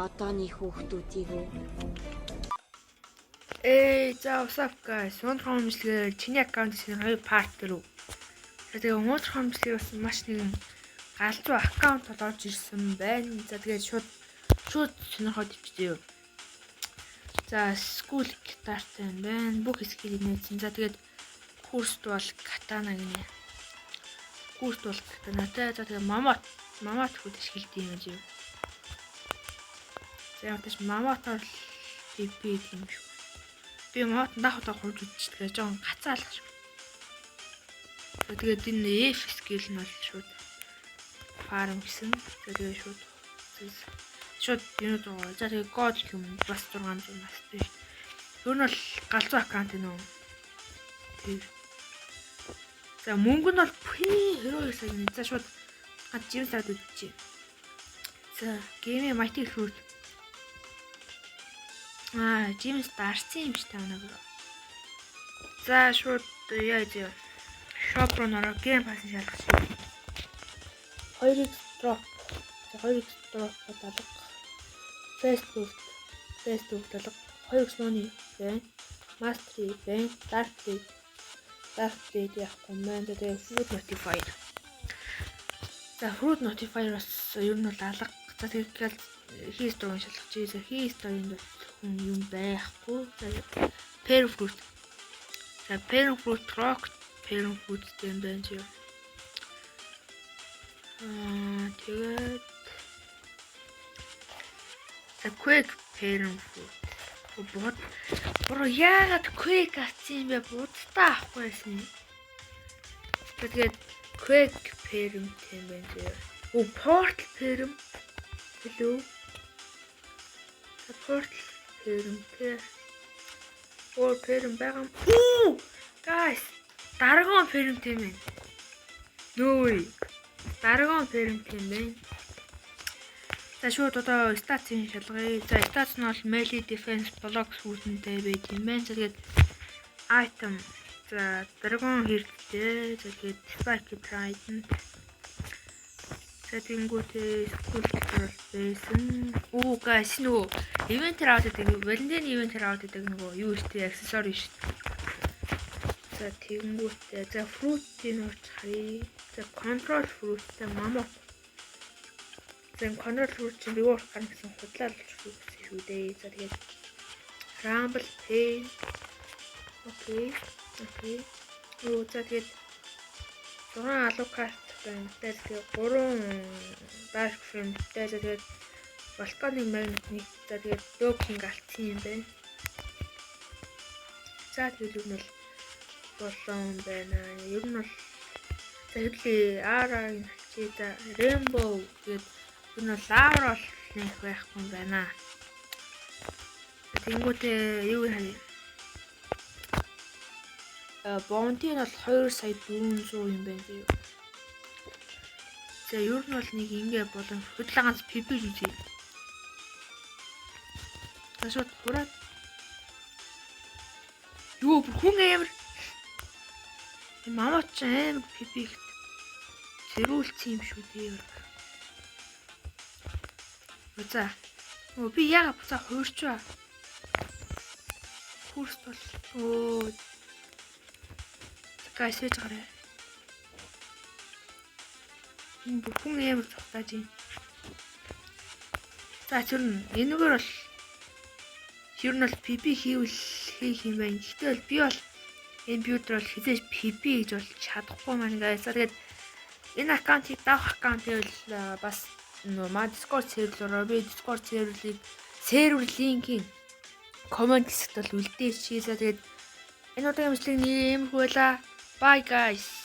Одооны хүүхдүүдийг үү? Эй, за, what's up, guys? Өнөөдрийн хэмжлэгээр чиний аккаунт хоёр part руу. За, тэгээ өнөөдрийн хэмжлэгээр бас маш нэгэн галзуу аккаунт бол орж ирсэн байна. За, тэгээд шууд шууд сонирхоод ивчтэй юу. За, school guitar-тай юм байна. Бүх skill нээсэн. За, тэгээд cursed бол katana гинэ. Cursed бол katana-тай. За, тэгээд mammoth mammoth хөд ашигладаг юм гэж юу. За, ямар ч mammoth-оор PvP гэдэг юм шүү. Би мод дах удаа хурж үзчихдэг, жоохон гацаалах шиг. Тэгээд энэ F skill нь бол шууд farm гэсэн. Тэгээд шууд шууд юу байгаа. За, тэгээд God юм бас 600 настай. Ер нь бол галзуу аккаунт нөө. Тэр. За, мөнгө нь бол пи 22 сая гинэ. За, шууд ганц gem сард үзчихье. За, game Mighty Fruit. Аа, James дарсан юм шиг таана, bro. За, шууд яа зөө. Shop руу нөрөө game pass шалгах шиг. 2x drop. За, 2x drop алга. Fast food. Fast food алга. 2x money байна. Mastery байна. Dark Blade. Dark Blade яахгүй маань. Тэгээ Food Notifier. За, Fruit Notifier бас ер нь бол алга. За, тэгэл history шалгах чи. За, history-нд бол хүн юм байхгүй. За, Pear fruit. За, Pear fruit, rock Pear fruit юм байна чи. Аа, тэгээд за, Quake Pear fruit. Бод. Bro, яагаад Quake авсан юм бэ? Будтаа авахгүй байсан юм. Тэгээд Quake Pear юм байна чи. Оо, Portal Pear. Hello. Portal Pear-тэй. Өөр Pear байгаа юм. Үу! Guys, Dragon Pear-тэй юм байна. No way. Dragon Pear-тэй юм байна. За, шууд одоо stats-ын шалгая. За, stats нь бол melee, defense, block сүүтэнтэй байт юм байна. За, тэгээд item, за, Dragon хэрэгтэй. За, тэгээд Spike Trident. За, тэгэнгүүтээ school бол байсан. Оо, guys, нөгөө event-ээр аваад байдаг. Valentine event-ээр аваад байдаг нөгөө юу штэ, accessory штэ. За, тэгэнгүүтээ, за, fruit-ийг нууц харъя. За, control fruit-тэй mammoth. За, control fruit чинь reward гарна гэсэн худлаа л гэсэн шүү дээ. За, тэгээд Rumble Pain. Okay. Okay. Оо, за, тэгээд 6 Alucard байна. Тэгээд 3 Dark Frame-тэй. За, тэгээд Volcanic Magnet нэг. За, тэгээд Dog King алдсан юм байна. За, тэгээд ер нь бол болон байна. Ер нь бол, за, хэвлээ ARA-г чи, за, Rainbow, тэгээд ер нь бол Lava бол нэг байхгүй юм байна. Тэнгүүтээ юу харъя? Bounty нь бол 2 сая 400 юм байна зөө. За, ер нь бол нэг ингэ болон хөдлөө ганц PvP үзье. За, шууд хураад. Юу, бүр хүн амар. Мамаа ч амар PvP ихт зэрүүлсэн юм шүү дээ. За. Өө, би яага буцаа хуурчваа. Курс бол өө. Guys, хийж гараа. Энэ бүх хүн амар цухтааж юм. За, тэр нь энэгээр бол ер нь бол PvP хийвэл хийх юм байна. Гэхдээ бол би бол энэ build бол хизээж PvP гэж бол чадахгүй маань, guys. Тэгээд энэ аккаунтыг давах аккаунт гэвэл бас нөө маа Discord сервер руу, би Discord серверийг сервер линкийн comment хэсэгт бол үлдээчихье. Тэгээд энэ удаагийн бичлэг нэг юм байлаа. Bye, guys.